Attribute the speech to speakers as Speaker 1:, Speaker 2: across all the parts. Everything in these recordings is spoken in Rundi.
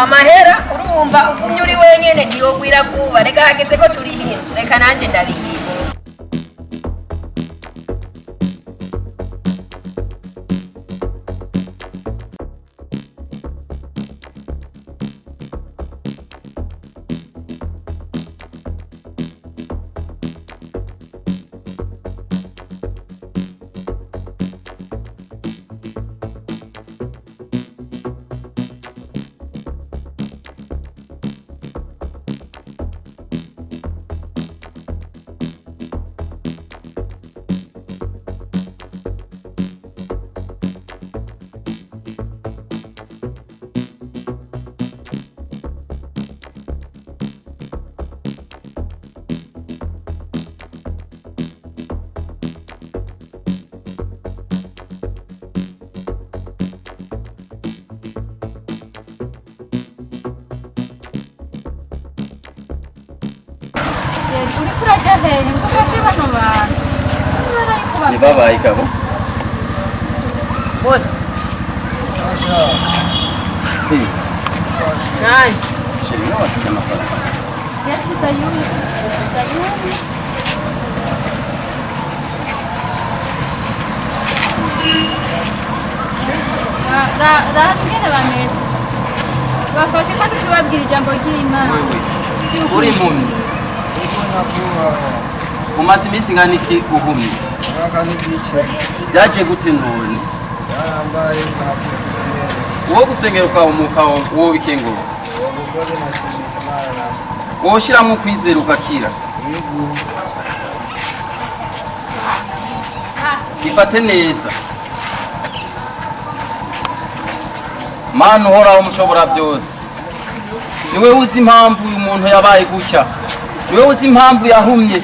Speaker 1: Amahera urumva ugumye uri wenyene ntiyogwira vuba. Reka hageze ko turiha inzu, reka nanjye ndabigira.
Speaker 2: Uriko uraja hehe ngo ufashe bano bantu?
Speaker 3: Ntibabaye kabo.
Speaker 1: Bose nanjye.
Speaker 3: Chéri, nawe wasize amafaranga.
Speaker 2: Yafise ayubu, yafise ayubu. Raba ingene bameze, bafashe ko tucubabwira ijambo ry'Imana.
Speaker 3: Wewe uri impumyi, umaze iminsi ingana iki uhumye?
Speaker 4: Umwaka n'igice.
Speaker 3: Byaje gute none?
Speaker 4: Yarambaye navutse ubunyene.
Speaker 3: Uwo gusengera ukahumuka, wowe ikenguru.
Speaker 4: Uwo mugore nashimira Imana.
Speaker 3: Wowe ushyiramo ukwizera ugakira.
Speaker 4: Yego.
Speaker 3: Ifate neza. Mana uhoraho mushobora byose, niwe uzi impamvu uyu muntu yabaye gutya, niwe uzi impamvu yahumye.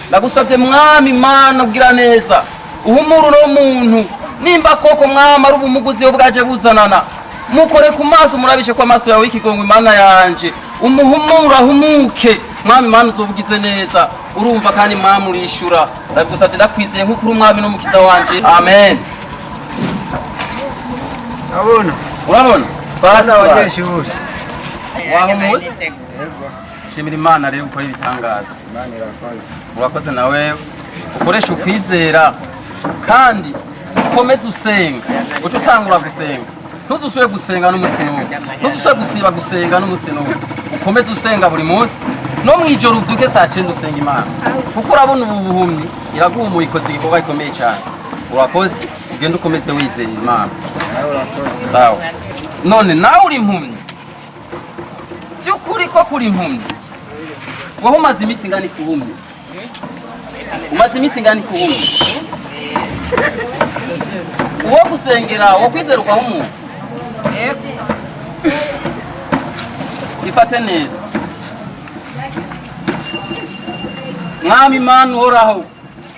Speaker 3: Ndagusabye Mwami Mana ugira neza, uhumure uno muntu. Nimba koko Mwami ari ubumuguzi bwaje buzanana, mukore ku maso, murabishe ko amaso yawe y'ikigongo. Imana yanje, umuhumure ahumuke. Mwami Mana uzobugize neza, urumva kandi Mwami urishura. Ndabigusabye ndakwizeye nk'uko uri Umwami n'Umukiza wanje, amen.
Speaker 4: Abona.
Speaker 3: Urabona?
Speaker 4: Bana abanyeshuri.
Speaker 3: Wahumutse?
Speaker 4: Yego.
Speaker 3: Shimira Imana rero, ukora ibitangaza.
Speaker 4: Imana irakoze.
Speaker 3: Urakoze. Nawe ukoresha ukwizera kandi ukomeze usenga. Uce utangura gusenga, ntuzusubire gusenga n'umunsi n'umwe, ntuzusubire gusiba gusenga n'umunsi n'umwe. Ukomeze usenga buri munsi, no mu ijoro ubyuke saa 9 usenga Imana, kuko urabona ubu buhumyi iraguhumuye, ikoze igikorwa gikomeye cyane. Urakoze, ugende ukomeze wizeye Imana.
Speaker 4: Nawe urakoze.
Speaker 3: Sawa. None nawe uri impumyi by'ukuri? Ko kuri impumyi, wowe umaze iminsi ingana iki uhumye? Umaze iminsi ingana iki uhumye? Uwo gusengera, uwo kwizera ugahumuka.
Speaker 1: Yego.
Speaker 3: Ifate neza. Mwami Imana uhoraho,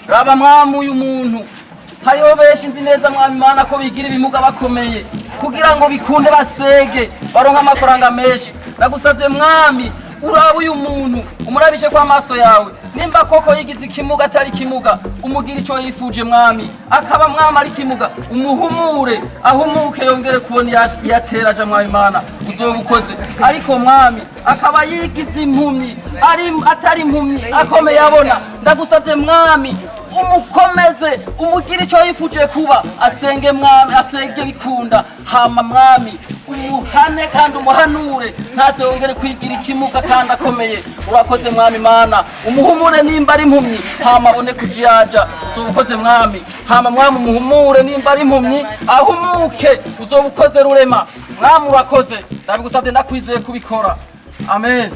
Speaker 3: raba Mwami uyu muntu. Hariho benshi nzi neza, Mwami Imana, ko bigira ibimuga bakomeye kugira ngo bikunde basege baronke amafaranga menshi. Ndagusabye Mwami, uraba uyu muntu, umurabishe ko amaso yawe. Nimba koko yigize ikimuga atari ikimuga, umugira icyo yifuje. Mwami, akaba Mwami ari ikimuga, umuhumure ahumuke, yongere kubona iyo atera aja. Mwami Imana, uzoba ukoze. Ariko Mwami, akaba yigize impumyi ari atari impumyi, akomeye abona, ndagusabye Mwami, umukomeze, umugire icyo yifuje kuba, asenge Mwami, asenge bikunda. Hama Mwami umuhane kandi umuhanure, ntaze yongere kwigira ikimuga kandi akomeye. Urakoze Mwami Mana, umuhumure nimba ari impumyi, hama abone kujiyaja. Uzoba ukoze Mwami. Hama Mwami umuhumure nimba ari impumyi, ahumuke. Uzoba ukoze Rurema. Mwami urakoze, ndabigusabye ndakwizeye kubikora, amen.